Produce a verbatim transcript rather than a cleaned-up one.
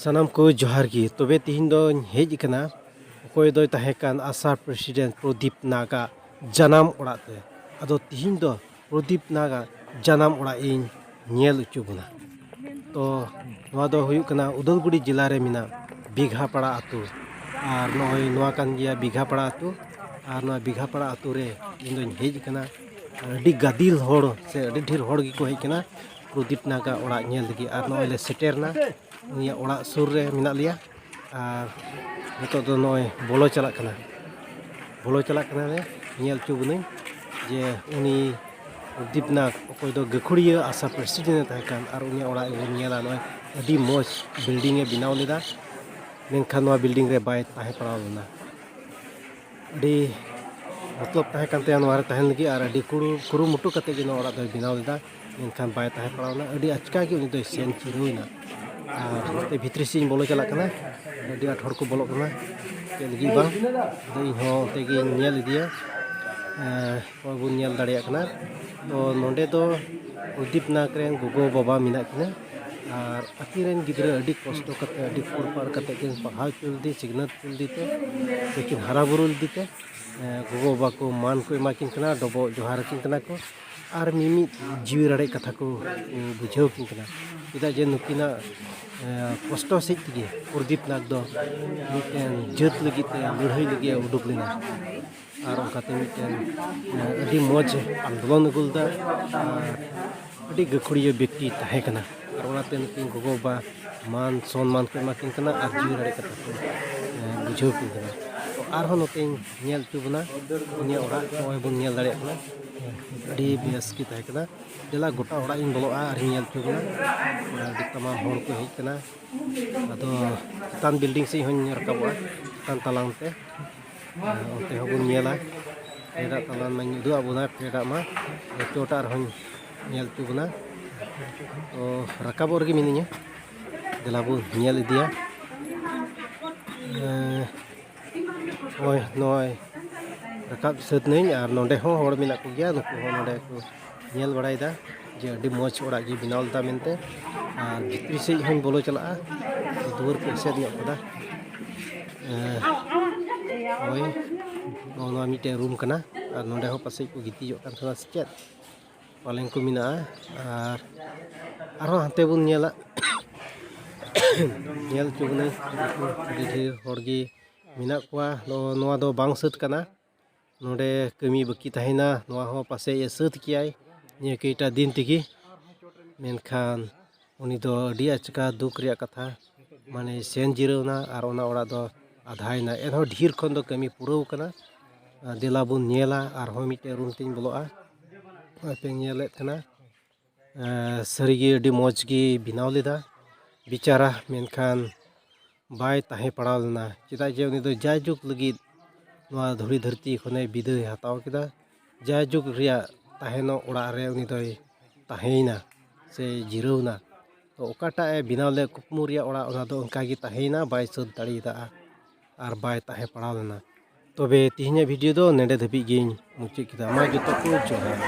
ᱥᱟᱱᱟᱢ ᱠᱚ ᱡᱚᱦᱟᱨ ᱜᱮ᱾ ᱛᱚᱵᱮ ᱛᱤᱦᱤᱧ ᱫᱚᱧ ᱦᱮᱡ ᱟᱠᱟᱱᱟ ᱚᱠᱚᱭ ᱫᱚᱭ ᱛᱟᱦᱮᱸ ᱠᱟᱱ ᱟᱥᱟ ᱯᱨᱮᱥᱤᱰᱮᱱᱴ ᱯᱨᱚᱫᱤᱯ ᱱᱟᱜᱟᱜ ᱡᱟᱱᱟᱢ ᱚᱲᱟᱜ ᱛᱮ᱾ ᱟᱫᱚ ᱛᱤᱦᱤᱧ ᱫᱚ ᱯᱨᱚᱫᱤᱯ ᱱᱟᱜᱟᱜ ᱡᱟᱱᱟᱢ ᱚᱲᱟᱜ ᱤᱧ ᱧᱮᱞ ᱦᱚᱪᱚ ᱵᱚᱱᱟ᱾ ᱛᱚ ᱱᱚᱣᱟ ᱫᱚ ᱦᱩᱭᱩᱜ ᱠᱟᱱᱟ ᱩᱫᱟᱞᱜᱩᱲᱤ ᱡᱮᱞᱟ ᱨᱮ ᱢᱮᱱᱟᱜ ᱵᱤᱜᱷᱟᱯᱟᱲᱟ ᱟᱹᱛᱩ᱾ ᱟᱨ ᱱᱚᱜᱼᱚᱭ ᱱᱚᱣᱟ ᱠᱟᱱ ᱜᱮᱭᱟ ᱵᱤᱜᱷᱟᱯᱟᱲᱟ ᱟᱹᱛᱩ᱾ ᱟᱨ ᱱᱚᱣᱟ ᱵᱤᱜᱷᱟᱯᱟᱲᱟ ᱟᱹᱛᱩ ᱨᱮ ᱤᱧ ᱫᱚᱧ ᱦᱮᱡ ᱟᱠᱟᱱᱟ᱾ ᱟᱹᱰᱤ ᱜᱟᱫᱮᱞ ᱦᱚᱲ ᱥᱮ ᱟᱹᱰᱤ ᱰᱷᱮᱨ ᱦᱚᱲ ᱜᱮᱠᱚ ᱦᱮᱡ ᱟᱠᱟᱱᱟ ᱯᱨᱚᱫᱤᱯ ᱱᱟᱜᱟᱜ ᱚᱲᱟᱜ ᱧᱮᱞ ᱞᱟᱹᱜᱤᱫ᱾ ᱟᱨ ᱱᱚᱜᱼᱚᱭ ᱞᱮ ᱥᱮᱴᱮᱨᱱᱟ ᱩᱱᱤᱭᱟᱜ ᱚᱲᱟᱜ ᱥᱩᱨ ᱨᱮ ᱢᱮᱱᱟᱜ ᱞᱮᱭᱟ᱾ ᱟᱨ ᱱᱤᱛᱚᱜ ᱫᱚ ᱱᱚᱜᱼᱚᱭ ᱵᱚᱞᱚ ᱪᱟᱞᱟᱜ ᱠᱟᱱᱟ᱾ ᱵᱚᱞᱚ ᱪᱟᱞᱟᱜ ᱠᱟᱱᱟᱞᱮ᱾ ᱧᱮᱞ ᱦᱚᱪᱚ ᱵᱚᱱᱟᱹᱧ ᱡᱮ ᱩᱱᱤ ᱯᱨᱚᱫᱤᱯ ᱱᱟᱜᱽ, ᱚᱠᱚᱭ ᱫᱚ ᱜᱟᱹᱠᱷᱩᱲᱤᱭᱟᱹ ᱟᱥᱟ ᱯᱨᱮᱥᱤᱰᱮᱱᱴ ᱮ ᱛᱟᱦᱮᱸ ᱠᱟᱱ, ᱟᱨ ᱩᱱᱤᱭᱟᱜ ᱚᱲᱟᱜ ᱜᱮᱵᱚᱱ ᱧᱮᱞᱟ᱾ ᱱᱚᱜᱼᱚᱭ ᱟᱹᱰᱤ ᱢᱚᱡᱽ ᱵᱤᱞᱰᱤᱝ ᱮ ᱵᱮᱱᱟᱣ ᱞᱮᱫᱟ, ᱢᱮᱱᱠᱷᱟᱱ ᱱᱚᱣᱟ ᱵᱤᱞᱰᱤᱝ ᱨᱮ ᱵᱟᱭ ᱛᱟᱦᱮᱸ ᱯᱟᱲᱟᱣ ᱞᱮᱱᱟ᱾ ᱟᱹᱰᱤ ᱢᱚᱛᱞᱚᱵ ᱛᱟᱦᱮᱸ ᱠᱟᱱ ᱛᱟᱭᱟ ᱱᱚᱣᱟ ᱨᱮ ᱛᱟᱦᱮᱱ ᱞᱟᱹᱜᱤᱫ, ᱟᱨ ᱟᱹᱰᱤ ᱠᱩᱨᱩ ᱠᱩᱨᱩᱢᱩᱴᱩ ᱠᱟᱛᱮ ᱜᱮ ᱱᱚᱣᱟ ᱚᱲᱟᱜ ᱫᱚᱭ ᱵᱮᱱᱟᱣ ᱞᱮᱫᱟ, ᱢᱮᱱᱠᱷᱟᱱ ᱵᱟᱭ ᱛᱟᱦᱮᱸ ᱯᱟᱲᱟᱣ ᱞᱮᱱᱟ᱾ ᱟᱹᱰᱤ ᱟᱪᱠᱟ ᱜᱮ ᱩᱱᱤ ᱫᱚᱭ ᱥᱮᱱ ᱪᱤᱨᱟᱹᱣ ᱮᱱᱟ᱾ ᱟᱨ ᱱᱚᱛᱮ ᱵᱷᱤᱛᱨᱤ ᱥᱮᱫ ᱤᱧ ᱵᱚᱞᱚ ᱪᱟᱞᱟᱜ ᱠᱟᱱᱟ᱾ ᱟᱹᱰᱤ ᱟᱸᱴ ᱦᱚᱲ ᱠᱚ ᱵᱚᱞᱚᱜ ᱠᱟᱱᱟ, ᱪᱮᱫ ᱞᱟᱹᱜᱤᱫ ᱵᱟᱝ᱾ ᱟᱫᱚ ᱤᱧ ᱦᱚᱸ ᱚᱱᱛᱮ ᱜᱤᱧ ᱧᱮᱞ ᱤᱫᱤᱭᱟ᱾ ᱮᱸ, ᱱᱚᱜᱼᱚᱭ ᱵᱚᱱ ᱧᱮᱞ ᱫᱟᱲᱮᱭᱟᱜ ᱠᱟᱱᱟ᱾ ᱛᱚ ᱱᱚᱸᱰᱮ ᱫᱚ ᱯᱨᱚᱫᱤᱯ ᱱᱟᱜᱽ ᱨᱮᱱ ᱜᱚᱜᱚ ᱵᱟᱵᱟ ᱢᱮᱱᱟᱜ ᱠᱤᱱᱟ, ᱟᱨ ᱟᱹᱠᱤᱱ ᱨᱮᱱ ᱜᱤᱫᱽᱨᱟᱹ ᱟᱹᱰᱤ ᱠᱚᱥᱴᱚ ᱠᱟᱛᱮ, ᱟᱹᱰᱤ ᱠᱩᱲᱯᱟᱲ ᱠᱟᱛᱮ ᱠᱤᱱ ᱯᱟᱲᱦᱟᱣ ᱦᱚᱪᱚ ᱞᱮᱫᱮ, ᱥᱤᱠᱷᱱᱟᱹᱛ ᱦᱚᱪᱚ ᱞᱮᱫᱮ ᱛᱮ, ᱥᱮ ᱠᱤᱱ ᱦᱟᱨᱟ ᱵᱩᱨᱩ ᱞᱮᱫᱮ ᱛᱮ, ᱮᱸ, ᱜᱚᱜᱚ ᱵᱟᱵᱟ ᱠᱚ ᱢᱟᱱ ᱠᱚ ᱮᱢᱟ ᱠᱤᱱ ᱠᱟᱱᱟ, ᱰᱚᱵᱚᱜ ᱡᱚᱦᱟᱨ ᱟᱹᱠᱤᱱ ᱠᱟᱱᱟ ᱠᱚ, ᱟᱨ ᱢᱤᱢᱤᱫ ᱡᱤᱣᱤ ᱨᱟᱲᱮᱡ ᱠᱟᱛᱷᱟ ᱠᱚ, ᱮᱸ, ᱵᱩᱡᱷᱟᱹᱣ ᱠᱤᱱ ᱠᱟᱱᱟ᱾ ᱪᱮᱫᱟᱜ ᱡᱮ ᱱᱩᱠᱤᱱᱟᱜ, ᱮᱸ, ᱠᱚᱥᱴᱚ ᱥᱮᱫ ᱛᱮᱜᱮ ᱯᱨᱚᱫᱤᱯ ᱱᱟᱜᱽ ᱫᱚ ᱢᱤᱫᱴᱮᱱ ᱡᱟᱹᱛ ᱞᱟᱹᱜᱤᱫ ᱛᱮ ᱞᱟᱹᱲᱦᱟᱹᱭ ᱞᱟᱹᱜᱤᱫ ᱮ ᱩᱰᱩᱠ ᱞᱮᱱᱟ᱾ ᱟᱨ ᱚᱱᱠᱟᱛᱮ ᱢᱤᱫᱴᱮᱱ, ᱮᱸ, ᱟᱹᱰᱤ ᱢᱚᱡᱽ ᱟᱱᱫᱳᱞᱚᱱ ᱟᱹᱜᱩ ᱞᱮᱫᱟ᱾ ᱟᱨ ᱟᱹᱰᱤ ᱜᱟᱹᱠᱷᱩᱲᱤᱭᱟᱹ ᱵᱮᱠᱛᱤ ᱛᱟᱦᱮᱸ ᱠᱟᱱᱟ᱾ ᱟᱨ ᱚᱱᱟᱛᱮ ᱱᱩᱠᱤᱱ ᱜᱚᱜᱚ ᱵᱟᱵᱟ ᱢᱟᱱ ᱥᱚᱱᱢᱟᱱ ᱠᱚ ᱮᱢᱟ ᱠᱤᱱ ᱠᱟᱱᱟ ᱟᱨ ᱡᱤᱣᱤ ᱨᱟᱲᱮᱡ ᱠᱟᱛᱷᱟ ᱠᱚ, ᱮᱸ, ᱵᱩᱡᱷᱟᱹᱣ ᱠᱤᱱ ᱠᱟᱱᱟ᱾ ᱛᱚ ᱟᱨᱦᱚᱸ ᱱᱚᱛᱮᱧ ᱧᱮᱞ ᱦᱚᱪᱚ ᱵᱚᱱᱟ ᱩᱱᱤᱭᱟᱜ ᱚᱲᱟᱜ᱾ ᱱᱚᱜᱼᱚᱭ ᱵᱚᱱ ᱧᱮᱞ ᱫᱟᱲᱮᱭᱟᱜ ᱠᱟᱱᱟ, ᱟᱹᱰᱤ ᱵᱮᱥ ᱜᱮ ᱛᱟᱦᱮᱸ ᱠᱟᱱᱟ᱾ ᱫᱮᱞᱟ ᱜᱚᱴᱟ ᱚᱲᱟᱜ ᱤᱧ ᱵᱚᱞᱚᱜᱼᱟ ᱟᱨᱤᱧ ᱧᱮᱞ ᱦᱚᱪᱚ ᱵᱚᱱᱟ᱾ ᱟᱹᱰᱤ ᱛᱟᱢᱟᱢ ᱦᱚᱲ ᱠᱚ ᱦᱮᱡ ᱠᱟᱱᱟ᱾ ᱟᱫᱚ ᱪᱮᱛᱟᱱ ᱵᱤᱞᱰᱤᱝ ᱥᱮᱫ ᱦᱚᱸᱧ ᱨᱟᱠᱟᱵᱚᱜᱼᱟ, ᱪᱮᱛᱟᱱ ᱛᱟᱞᱟᱝ ᱛᱮ᱾ ᱟᱨ ᱚᱱᱛᱮ ᱦᱚᱸᱵᱚᱱ ᱧᱮᱞᱟ᱾ ᱯᱷᱮᱰᱟᱜ ᱛᱟᱞᱟᱝ ᱢᱟᱧ ᱩᱫᱩᱜ ᱟᱫ ᱵᱚᱱᱟ, ᱯᱷᱮᱰᱟᱜ ᱢᱟ᱾ ᱪᱚᱴᱟᱜ ᱨᱮᱦᱚᱸᱧ ᱧᱮᱞ ᱦᱚᱪᱚ ᱵᱚᱱᱟ᱾ ᱛᱚ ᱨᱟᱠᱟᱵᱚᱜ ᱨᱮᱜᱮ ᱢᱤᱱᱟᱹᱧᱟ, ᱫᱮᱞᱟ ᱵᱚᱱ ᱧᱮᱞ ᱤᱫᱤᱭᱟ᱾ ᱮᱸ, ᱱᱚᱜᱼᱚᱭ, ᱱᱚᱜᱼᱚᱭ ᱨᱟᱠᱟᱵ ᱥᱟᱹᱛ ᱱᱟᱹᱧ, ᱟᱨ ᱱᱚᱸᱰᱮ ᱦᱚᱸ ᱦᱚᱲ ᱢᱮᱱᱟᱜ ᱠᱚᱜᱮᱭᱟ᱾ ᱱᱩᱠᱩ ᱦᱚᱸ ᱱᱚᱸᱰᱮ ᱠᱚ ᱧᱮᱞ ᱵᱟᱲᱟᱭᱮᱫᱟ ᱡᱮ ᱟᱹᱰᱤ ᱢᱚᱡᱽ ᱚᱲᱟᱜ ᱜᱮ ᱵᱮᱱᱟᱣ ᱞᱮᱫᱟ ᱢᱮᱱᱛᱮ᱾ ᱟᱨ ᱵᱷᱤᱛᱨᱤ ᱥᱮᱫ ᱦᱚᱸᱧ ᱵᱚᱞᱚ ᱪᱟᱞᱟᱜᱼᱟ᱾ ᱫᱩᱣᱟᱹᱨ ᱠᱚ ᱮᱥᱮᱫ ᱧᱚᱜ ᱠᱟᱫᱟ᱾ ᱮᱸ, ᱱᱚᱜᱼᱚᱭ ᱱᱚᱜᱼᱚ ᱱᱚᱣᱟ ᱢᱤᱫᱴᱮᱱ ᱨᱩᱢ ᱠᱟᱱᱟ, ᱟᱨ ᱱᱚᱸᱰᱮ ᱦᱚᱸ ᱯᱟᱥᱮᱡ ᱠᱚ ᱜᱤᱛᱤᱡᱚᱜ ᱠᱟᱱ ᱛᱟᱦᱮᱱᱟ ᱥᱮ ᱪᱮᱫ, ᱯᱟᱞᱮᱱ ᱠᱚ ᱢᱮᱱᱟᱜᱼᱟ᱾ ᱟᱨ ᱟᱨᱦᱚᱸ ᱦᱟᱱᱛᱮ ᱵᱚᱱ ᱧᱮᱞᱟ, ᱧᱮᱞ ᱦᱚᱪᱚ ᱵᱚᱱᱟᱹᱧ, ᱟᱹᱰᱤ ᱰᱷᱮᱨ ᱦᱚᱲ ᱜᱮ ᱢᱮᱱᱟᱜ ᱠᱚᱣᱟ᱾ ᱱᱚ-, ᱱᱚᱣᱟ ᱫᱚ ᱵᱟᱝ ᱥᱟᱹᱛ ᱠᱟᱱᱟ, ᱱᱚᱰᱮ ᱠᱟᱹᱢᱤ ᱵᱟᱹᱠᱤ ᱛᱟᱦᱮᱱᱟ᱾ ᱱᱚᱣᱟ ᱦᱚᱸ ᱯᱟᱥᱮᱡ ᱮ ᱥᱟᱹᱛ ᱠᱮᱭᱟᱭ ᱱᱤᱭᱟᱹ ᱠᱚᱭᱴᱟ ᱫᱤᱱ ᱛᱮᱜᱮ, ᱢᱮᱱᱠᱷᱟᱱ ᱩᱱᱤ ᱫᱚ ᱟᱹᱰᱤ ᱟᱪᱠᱟ ᱫᱩᱠ ᱨᱮᱭᱟᱜ ᱠᱟᱛᱷᱟ, ᱢᱟᱱᱮ ᱥᱮᱱ ᱡᱤᱨᱟᱹᱣ ᱮᱱᱟ ᱟᱨ ᱚᱱᱟ ᱚᱲᱟᱜ ᱫᱚ ᱟᱫᱷᱟᱭᱮᱱᱟ᱾ ᱮᱱᱦᱚᱸ ᱰᱷᱮᱨ ᱠᱷᱚᱱ ᱫᱚ ᱠᱟᱹᱢᱤ ᱯᱩᱨᱟᱹᱣ ᱠᱟᱱᱟ᱾ ᱟᱨ ᱫᱮᱞᱟ ᱵᱚᱱ ᱧᱮᱞᱟ, ᱟᱨᱦᱚᱸ ᱢᱤᱫᱴᱮᱱ ᱨᱩᱢ ᱛᱤᱧ ᱵᱚᱞᱚᱜᱼᱟ᱾ ᱟᱯᱮ ᱧᱮᱞᱮᱫ ᱠᱟᱱᱟ, ᱮᱸ, ᱥᱟᱹᱨᱤᱜᱮ ᱟᱹᱰᱤ ᱢᱚᱡᱽ ᱜᱮ ᱵᱮᱱᱟᱣ ᱞᱮᱫᱟ ᱵᱮᱪᱟᱨᱟ, ᱢᱮᱱᱠᱷᱟᱱ ᱵᱟᱭ ᱛᱟᱦᱮᱸ ᱯᱟᱲᱟᱣ ᱞᱮᱱᱟ, ᱪᱮᱫᱟᱜ ᱡᱮ ᱩᱱᱤ ᱫᱚ ᱡᱟᱭᱡᱩᱜᱽ ᱞᱟᱹᱜᱤᱫ ᱱᱚᱣᱟ ᱫᱷᱩᱲᱤ ᱫᱷᱟᱹᱨᱛᱤ ᱠᱷᱚᱱᱮ ᱵᱤᱫᱟᱹᱭ ᱦᱟᱛᱟᱣ ᱠᱮᱫᱟ᱾ ᱡᱟᱭᱡᱩᱜᱽ ᱨᱮᱭᱟᱜ ᱛᱟᱦᱮᱱᱚᱜ ᱚᱲᱟᱜ ᱨᱮ ᱩᱱᱤ ᱫᱚᱭ ᱛᱟᱦᱮᱸᱭᱮᱱᱟ ᱥᱮ ᱡᱤᱨᱟᱹᱣ ᱮᱱᱟ᱾ ᱛᱚ ᱚᱠᱟᱴᱟᱜ ᱮ ᱵᱮᱱᱟᱣ ᱞᱮᱫ ᱠᱩᱠᱢᱩ ᱨᱮᱭᱟᱜ ᱚᱲᱟᱜ, ᱚᱱᱟ ᱫᱚ ᱚᱱᱠᱟ ᱜᱮ ᱛᱟᱦᱮᱸᱭᱮᱱᱟ, ᱵᱟᱭ ᱥᱟᱹᱛ ᱫᱟᱲᱮᱭᱟᱫᱟ ᱟᱨ ᱵᱟᱭ ᱛᱟᱦᱮᱸ ᱯᱟᱲᱟᱣ ᱞᱮᱱᱟ᱾ ᱛᱚᱵᱮ ᱛᱮᱦᱮᱧᱟᱜ ᱵᱷᱤᱰᱤᱭᱳ ᱫᱚ ᱱᱮᱰᱮ ᱫᱷᱟᱹᱵᱤᱡ ᱜᱤᱧ ᱢᱩᱪᱟᱹᱫ ᱠᱮᱫᱟ᱾ ᱢᱟ ᱡᱚᱛᱚ ᱠᱚ ᱡᱚᱦᱟᱨ᱾